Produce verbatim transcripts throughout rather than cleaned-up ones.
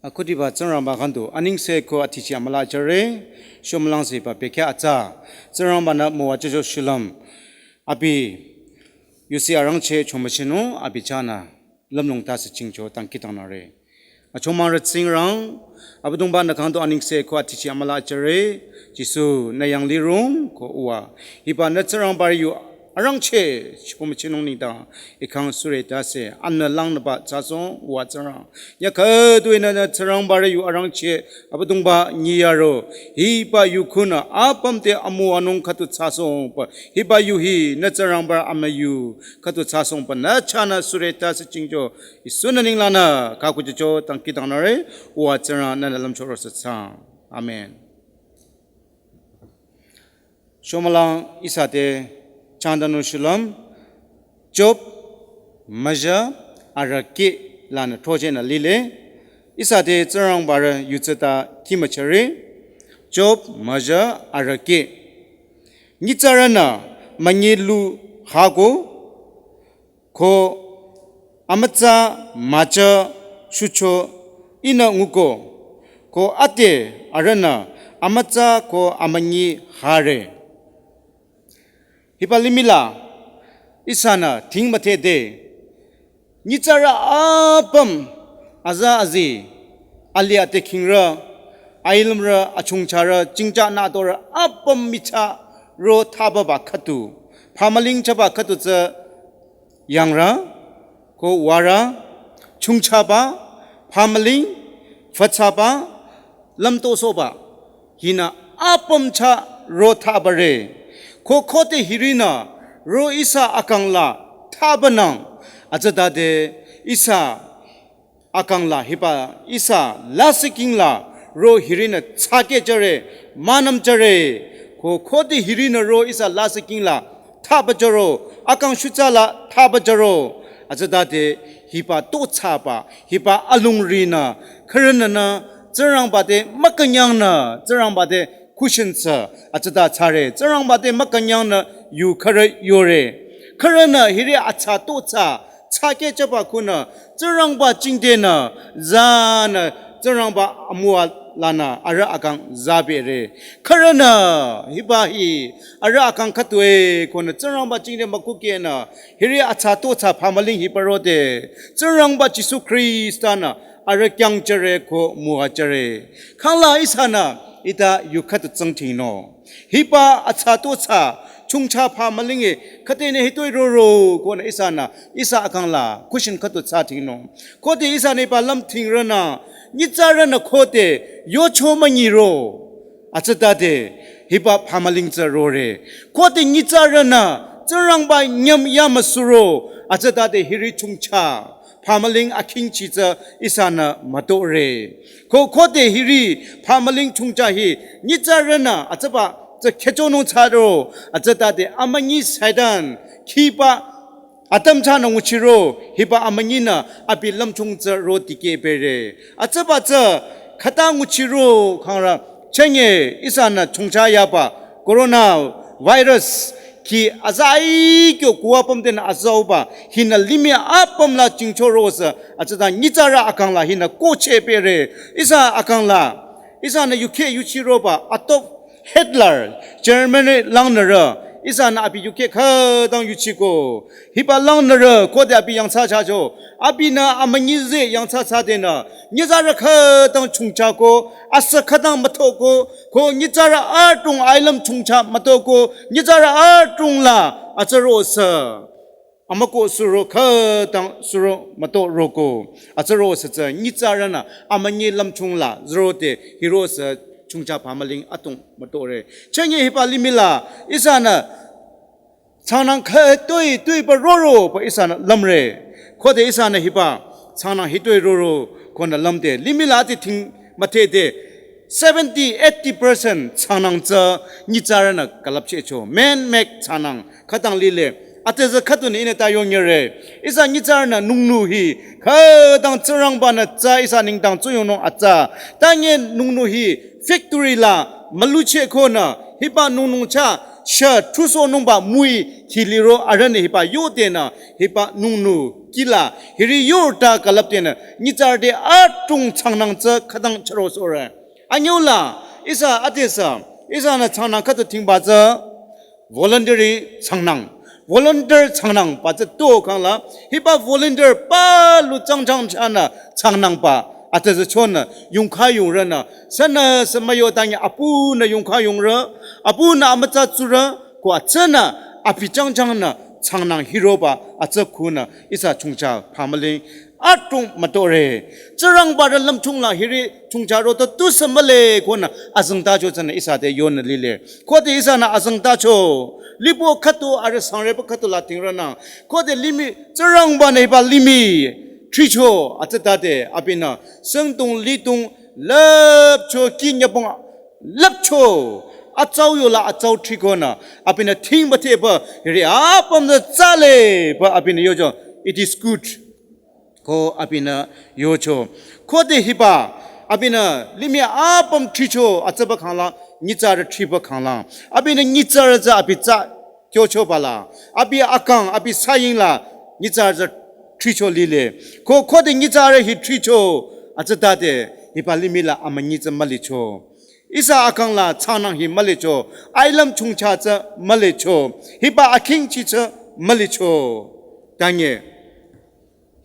Akhudiba Tsingrangba kangdo anengse ko atichi amüla jüre, shomülang se ba bekya atsa, Tsingrangba nü müwa jüjo shulüm, abi yusi arangcheh chomüchinung, abi chanü lümlong tase chingcho tangki tangnare. Achomang re Tsingrang, Abüdongba nü kangdo anengse ko atichi amüla jüre, Jisu nü yanglirung ko uwa. Hiba nü Tsingrangba re yu arangcheh chomüchinung nengdang, ikang sure tase, anü langnüba thsasohng uwa Tsingrang. Ya khüdu inü nü Tsingrangba re yu arangcheh, Abüdongba nyi yaro, hiba yu khunü apüm te amüwanung khüdu thsasohng ba, hiba yu hi nü Tsingrangba amü yu khüdu thsasohng ba, nü chanü sure tase chingcho, Jisu nü ninglangnü, kaku jücho tangki tangnare, uwa Tsingrang nü nü lümchoro se thsa. Amen. Shomülang ihsa te changdanu shulüm, Job müja arüki lanü throje nü lile, ihsa te Tsingrangba re yutsüta kimüchare, Job müja arüki. Nyitsarünü münyi lu hako, ko amütsa mücha shucho ihnü nguko, ko ate arühnü amütsa ko amünyi hare. Hiba limih la ihsanü thing müthede, nyitsarü apüm aza azi, alih ate khingrü, ailümrü, achungcharü, chingcha nütorü apüm michah ro thsaba ba khüdu, phamüling thsaba khüdu tsü yangrü, ko warü, chungchaba, phamüling, fütsaba, lümtosohba, hinü apüm chah ro thsabare. Ko khode hirinü ro ihsa akang la thsabanang, atsütade ihsa akang la hiba ihsa lasihking la ro hirinü thsakehjüre, münümjüre. Ko khode hirinü ro ihsa lasihking la thsabajüro, akang shutsa la thsabajüro, atsütade hiba tothsaba, hiba alongrinü, khürünü nü, Tsingrangba te mükünyangnü, Tsingrangba te kushinsa, atsüta thsare, Tsingrangba te mükünyangnü yu khürü yore. Khürünü hiri atsa tothsa, thsakehjüba khunü, Tsingrangba jingdenü, zanü, Tsingrangba amüwa lanü, arüh akang zabere. Khürünü, hiba hi, arüh akang khütoi, konü, Tsingrangba jingde mükukehnü, hiri atsa tothsa phamüling hiba rode, Tsingrangba Jisu Khrista nü, arüh kyangjüre ko müwajüre. Khangla ihsanü, ita yu khüdu tsangdhingnung. Hiba atsa tothsa, chungcha phamülinge, khüdenü hitoi roro, konü ihsanü, ihsa akang la, kushin khüdu thsadhingnung. Khode ihsanü hiba lümdhingrünü, nyitsarünü khode, yocho münyiro, atsütade, hiba phamüling tsü rore. Khode nyitsarünü, Tsingrangba nyüm yamüsuro, atsütade hiri chungcha phamüling akhingchi tsü ihsanü mütore. Ko khode hiri phamüling chungcha hi nyitsarünü atsüba tsü khechonung thsaro, atsütade amünyi Satan khiba atam chahnü nguchiro, hiba amünyinü abi lümchung tsü ro dikehbere. Atsüba tsü khüta nguchiro khangrü chenge ihsanü chungcha yaba corona virus khi aza aikyo kuwa pümdenü azauba, hinü limih apüm la jingchoro sü, atsüta nyitsarü akang la hinü kohchehbere, ihsa akang la, ihsanü yukheh yuchiroba, Adolf Hitler, Germany langnürü, Ihsanü abi yukheh khütang yuchiko. Hiba langnürü khode abi yangthsa thsacho. Abinü amünyi zeh yangthsa thsadenü. Nyitsarü khütang chongchako. Asü khütang müthoko. Ko nyitsarü adrong ailüm chongcha müthoko. Nyitsarü adrong la atsüro sü. Amüko suro khütang suro mütho roko. Atsüro sü tsü nyitsarünü amünyi lümchung la zürote hiro sü chongcha pamaling atong müthore. Chünye hiba limih la ihsanü changnang khütoi toi pa roro pa ihsanü lümre. Khode ihsanü hiba changnang hitoi roro konü lümde. Limih la ati thing müthede seventy, eighty percent changnang tsü nyitsarünü külüpchehcho. Man-made changnang khütang lile. Atezü khüdunü ihnü ta yonyere. Ihsa nyitsarünü nungnu hi khütang Tsingrangbanü tsü ihsa nengdang tsuyongnung atsa. Tanye nungnu hi factory la mülucheh konü hiba nungnung cha shah thusohnungba mui khiliro arühnü hiba yodenü hiba nungnu kila hiri yorta külüpdenü nyitsarü te adrong changnang tsü khütang chüro sore. Anyüla ihsa atesa ihsanü changnang khüta thingba tsü voluntary changnang. Volunteer changnang pa tsü to khangla hiba volunteer palu changchang chanü changnang pa atezü chonü yongkha yongrünü sünü sü müyo tanye apunü yongkha yongrü, apunü amütsa tsurü, ko atsünü abi changchangnü changnang hiroba atsü khunü ihsa chongcha pamaling adrong müthore. Tsingrangbarü lümchung la hiri chongcha rota tusü mühle konü azengtacho tsünü ihsa te yonü lile. Khode ihsanü azengtacho. Libo khüdu arüh sangre pa khüdu la thingrünü. Khode limih Tsingrangbanü hiba limih thricho atsütade abinü sengdong lidong lüpcho kinyabong lüpcho atsau yola atsau thrikonü abinü thingba theba hiri apüm tsü tsale pa abinü yocho. It is good. Ko abinü yocho. Khode hiba abinü limih apüm thricho atsüba khangla nyitsarü thriba khangla. Abinü nyitsarü tsü abi tsü kyocho bala. Abi akang abi saying la nyitsarü tsü thricho lile. Ko khode nyitsarü hi thricho atsütade hiba limih la amünyi tsü mülicho. Ihsa akang la changnang hi mülicho. Ailüm chongcha tsü mülicho. Hiba akhingchi tsü mülicho. Tanye.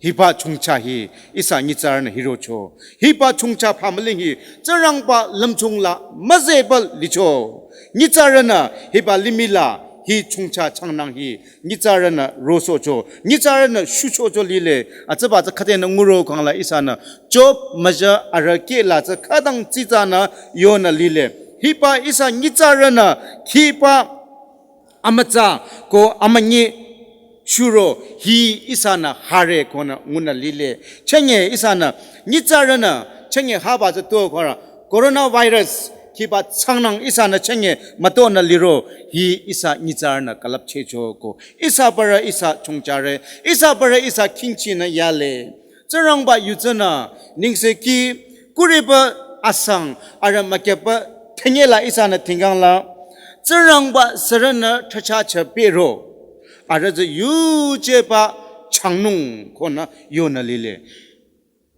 Hiba chongcha hi ihsa nyitsarünü hirocho. Hiba chongcha pamaling hi Tsingrangba lümchung la müzehba licho. Nyitsarünü hiba limih la hi chongcha changnang hi nyitsarünü rosohcho. Nyitsarünü shuchocho lile. Atsüba tsü khüdenü nguro khangla ihsanü Job müja arüh kehla tsü khütang tsitsanü yonü lile. Hiba ihsa nyitsarünü khiba amütsa ko amünyi shuro hi ihsanü hare konü ngunü lile. Chünye ihsanü nyitsarünü chünye haba tsü to khora coronavirus khiba changnang ihsanü chünye mütonü liro hi ihsa nyitsarünü külüpchehcho ko. Ihsa parü ihsa chongchare, ihsa parü ihsa khingchinü yale. Tsingrangba yu tsünü nengsekhi kuriba asang arüh mükyaba thenye la ihsanü thingkang la Tsingrangba sürünü thracha cha pero arüh tsü yujeba changnung konü yonü lile.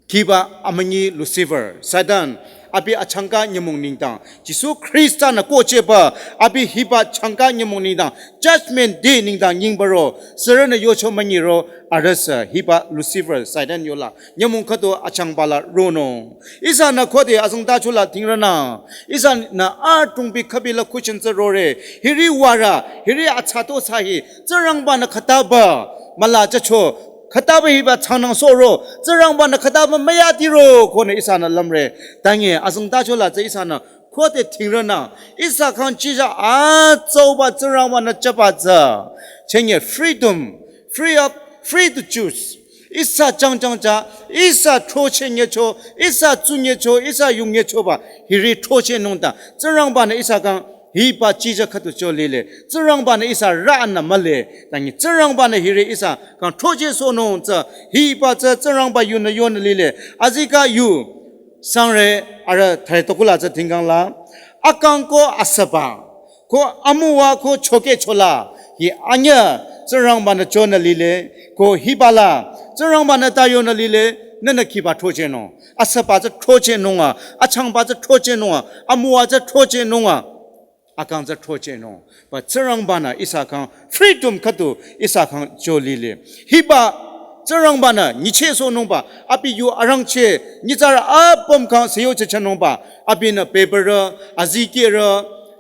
Khiba amünyi Lucifer, Satan, abi achangka nyümong nengdang Jisu Khrista-nü kohcheba abi hiba changka nyümong nengdang Judgment Day nengdang nyingbaro sürünü yocho münyiro arüh sü hiba Lucifer Satan yola nyümong khüdu achangba la ronung. Ihsanü khode azengtacho la thingrünü ihsanü adrongbi khübi la question tsü rore. Hiri warü, hiri atsa to sa hi Tsingrangba-nü khütaba müla chacho. Khütaba hiba changnang soro Tsingrangba-nü khütaba müyatiro konü ihsanü lümre. Tanye azengtacho la tsü ihsanü khode thingrünü ihsa khyang chija atsauba Tsingrangba-nü chaba tsü chünye freedom, free of, free to choose. Ihsa changchang cha ihsa throcheh nyecho, ihsa tsu nyecho, ihsa yung nyechoba hiri throchehnung ta Tsingrangba-nü ihsa khyang hiba chija khüdu cho lile. Tsingrangba-nü ihsa rünü mühle. Tanye Tsingrangba-nü hiri ihsa khyang throchehsohnung tsü hiba tsü Tsingrangba yunü yonü lile. Azikeh yu sangre arüh thare tokula tsü thingkang la akang ko asüba ko amüwa ko chokehchola hi anyüh Tsingrangba-nü chonü lile. Ko hiba la Tsingrangba-nü ta yonü lile. Nühnü khiba throchehnung? Asüba tsü throchehnung a, achangba tsü throchehnung a, amüwa tsü throchehnung a. akang tsü throchehnung. Ba Tsingrangba-nü ihsa khyang freedom khüdu ihsa khyang jüli le. Hiba Tsingrangba-nü nyichehsohnungba, abi yu arangcheh, nyitsarü apüm khyang seyuchehchehnungba, abinü bebürü, azikehrü,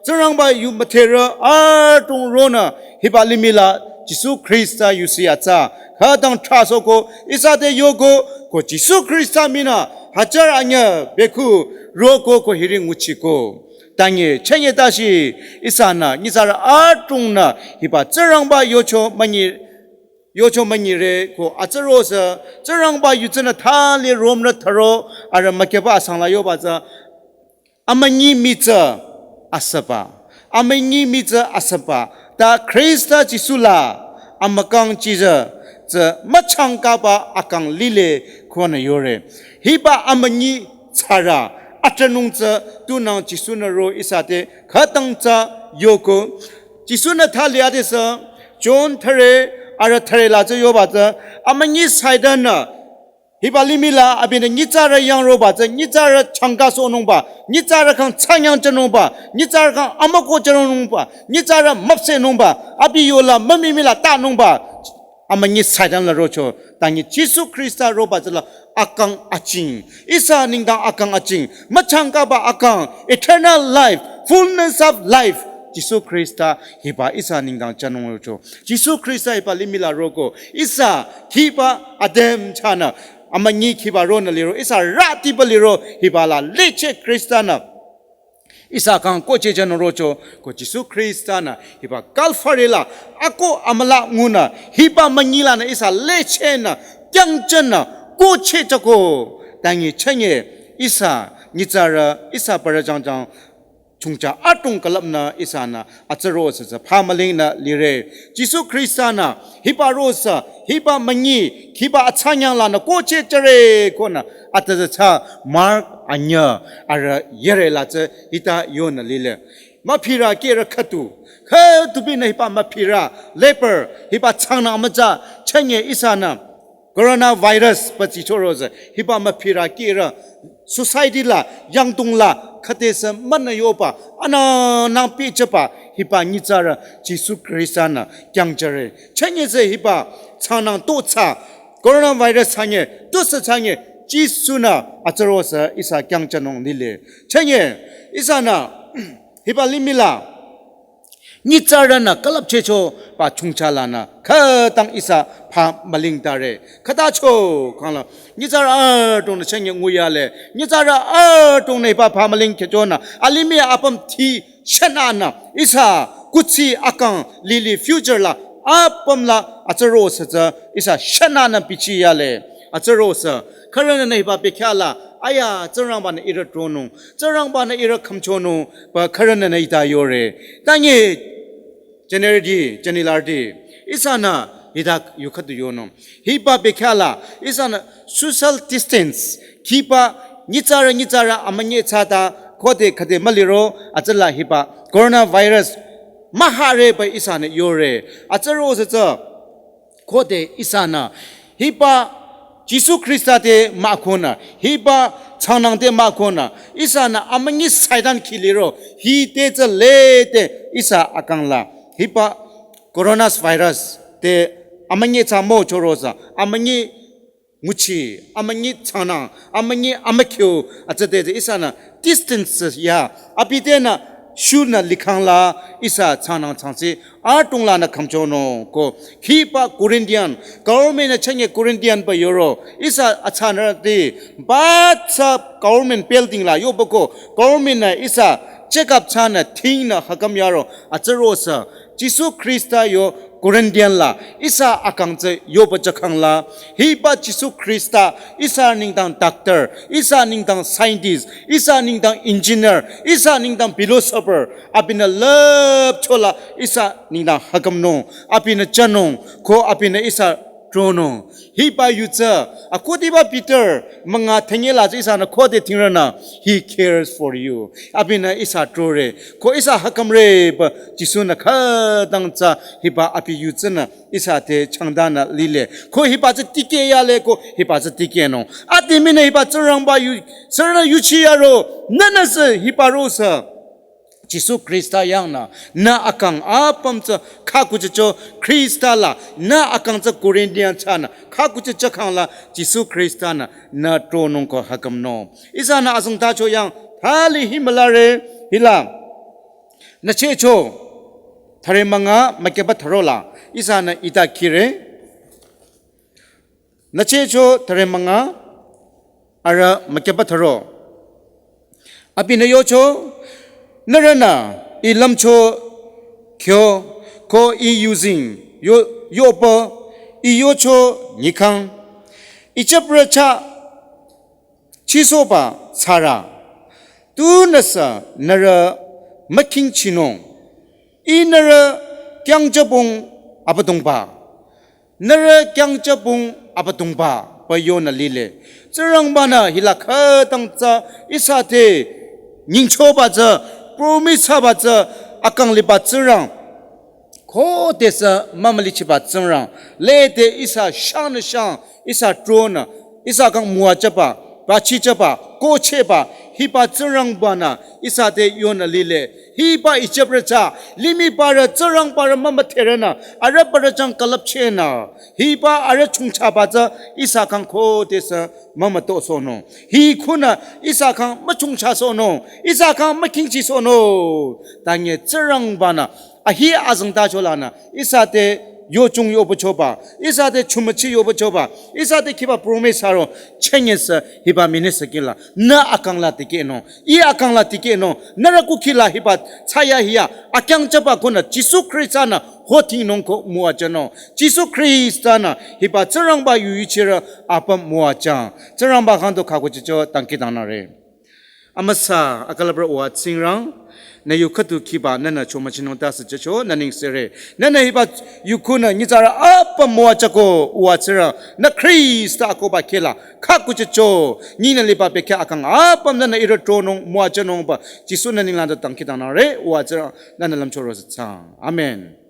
Tsingrangba yu müdherü, adrong ronü, hiba limih la, Jisu Khrista yusi atsa, khütang trahsohko, ihsa te yoko, ko Jisu Khrista minü, hajar anyüh, bekhu, roko, ko hiri nguchiko. Tangi, chünye tashi, ihsanü, nyitsarü adrongnü, hiba Tsingrangba yucho münyi, yucho münyire, ko atsüro sü, Tsingrangba yu tsünü thali romrü tharo, arüh mükeba asang la yoba tsü, amünyi mii tsü asüba, amünyi mii tsü asüba, ta Khrista Jisu la, amükang chizü, tsü müchangkaba akang lile, khonü yore. Hiba amünyi tsara, atranung tsü tunang Jisu-nü ro ihsa te khütang tsü yoko. Jisu-nü thali adesü, John thüre, arüh thüre la tsü yoba tsü, amünyi Satan-nü, hiba limih la abinü nyitsarü yang roba tsü, nyitsarü changkasohnungba, nyitsarü khyang tsanyang jünungba, nyitsarü khyang amüko jünungba, nyitsarü müpsehnungba, abi yola mümimih la tanungba, amünyi Satan la rocho, tangi Jisu Khrista roba tsüla akang aching. Ihsa nengdang akang aching. Müchangkaba akang. Eternal life. Fullness of life. Jisu Khrista hiba ihsa nengdang jünung rocho. Jisu Khrista hiba limih la roko. Ihsa khiba adem chahnü. Amünyi khiba ronü liro. Ihsa ratiba liro. Hiba la licheh Khrista-nü ihsa khyang kohchehchehnung rocho, ko Jisu Khrista-nü, hiba Calvary la, ako amüla ngunü, hiba münyi lanü ihsa lichehnü, kyangjünü, kohchehchehko, tangi chünye, ihsa, nyitsarü, ihsa parü jangjang, chongcha adrong külüpnü, ihsanü, atsüro sü tsü, phamülingnü lire, Jisu Khrista-nü, hiba ro sü, hiba münyi, khiba atsanyang lanü kohchehchehre, khonü, atüzü tsü, Mark anyüh, arüh yere la tsü, hita yonü lile. Müphirü kehrü khüdu, khüdu binü hiba müphirü, leper, hiba changnang amütsa, chünye ihsanü, coronavirus, ba tsichoro sü, hiba müphirü kehrü, society la, yangdong la, khütesü münü yoba, anang nang pichaba, hiba nyitsarü, Jisu Khrista-nü, kyangjüre. Chünye sü hiba, changnang to tsü, coronavirus chünye, tusü chünye, Jisu-nü, atsüro sü, ihsa kyangjünung lile. Chünye, ihsanü, hiba limih la, nyitsarünü külüpchehcho ba chongcha lanü, khütang ihsa phamüling tare. Khütacho khangla, nyitsarü adrongnü chünye nguyale, nyitsarü adrongnü hiba phamüling khehchonü, alimih apüm thi shünanü, ihsa kuthsi akang lili future la, apüm la, atsüro sü tsü, ihsa shünanü bichiyale, atsüro sü, khürünü hiba bekhyah la, aya, Tsingrangba-nü ihrü tronung, Tsingrangba-nü ihrü khümchonung, ba khürünü hita yore. Tangi, generation, generation, ihsanü hita yu khüdu yonung. Hiba bekhyah la, ihsanü social distance, khiba nyitsarü nyitsarü amünyi tsata, khode khode müliro, atsüla hiba coronavirus, mühare ba ihsanü yore. Atsüro sü tsü, khode ihsanü, hiba Jisu Khrista te mükhonü, hiba changnang te mükhonü, ihsanü amünyi Satan khiliro, hite tsü lete ihsa akang la, hiba coronavirus te amünyi tsü müchoro sü, amünyi nguchi, amünyi changnang, amünyi amükhyu, atsüte tsü ihsanü distance ya, abi tenü shunü likhang la ihsa changnang changsi, adrong lanü khümchonung ko, khiba Corinthian, government-nü chünye Corinthian ba yoro, ihsa atsünü ti, ba tsü government building la yoba ko, government-nü ihsa check up thsanü thingnü hakam yaro, atsüro sü, Jisu Khrista yo Corinthian la, ihsa akang tsü yoba chakhang la, hiba Jisu Khrista, ihsa nengdang doctor, ihsa nengdang scientist, ihsa nengdang engineer, ihsa nengdang philosopher, abinü lüpcho la, ihsa nengdang hakamnung, abinü thsanung, ko abinü ihsa tronung. Hiba yu tsü, akhudiba Peter, münga thünye la tsü ihsanü khode thingrünü, he cares for you. Abinü ihsa trore, ko ihsa hakamre ba Jisu-nü khütang tsü hiba abi yu tsünü ihsa te changdanü lile. Ko hiba tsü tikehyale ko hiba tsü tikehnung. Ade minü hiba Tsingrangba yu, Tsingrangba yuchi yaro, nünü sü hiba ro sü. Jisu Khrista yangnü nü akang apüm tsü khakuchicho Khrista la nü akang tsü Corinthian chanü khakuchicho khangla Jisu Khrista-nü nü tronung ko hakümnung. Ihsanü azengtacho yang thali himülare hila. Nüchehcho thüre münga mükyüba thürola ihsanü ita khire. Nüchehcho thüre münga arüh mükyüba thüro. Abinü yocho, nührünü I lümcho kyo ko I yuzeng yo yopo I yocho nyikhang. Ijip rü chah chisohba thsarü. Tunüsü nührü mükhingchinung. I nührü kyangjübong Abüdongba. Nührü kyangjübong Abüdongba pü yonü lile. Tsingrangba-nü hila khütang tsü ihsa te nyingchoba tsü promise thsaba tsü akang liba Tsingrang. Khodesü mümülichiba Tsingrang. Lede ihsa shangnü shang ihsa tronü ihsa kang müwajüba, bachichüba, kohchehba, hiba Tsingrangba-nü ihsa te yonü lile. Hiba Ijip rü chah limih parü Tsingrangba rü mümüdherünü arüh parü chang külüpchehnü hiba arüh chongchaba tsü ihsa kang khodesü mümütosohnung. Hi khunü ihsa kang müchongchasohnung. Ihsa kang mükhingchisohnung. Tanye Tsingrangba-nü ahi azengtacho lanü ihsa te yochung yobuchoba, ihsa te chumuchi yobuchoba, ihsa te khiba promise thsaro chenyesü hiba minister kila nü akang la tikehnung, I akang la tikehnung, nührü kukhi la hiba thsayahiya akyangjüba khunü Jisu Khrista-nü hotingnung ko müwajünung. Jisu Khrista-nü hiba Tsingrangba yu yuchirü apüm müwajüng. Tsingrangba khyang du khakuchicho dangkhidangnangre. Amüsa akülüpba uwa Tsingrang, nü yu khüdu khiba nünü chomüchinung tase jücho nü nengsere. Nünü hiba yu khunü nyitsarü apüm müwajüko uwa Tsingrang, nü Khrista akohba khehla khakuchicho nyinü liba bekhyah akang apüm nünü ihrü tronung müwajünungba Jisu nü ninglang du dangkhidangnangre uwa Tsingrang, nünü lümcho rosü thsaang. Amen.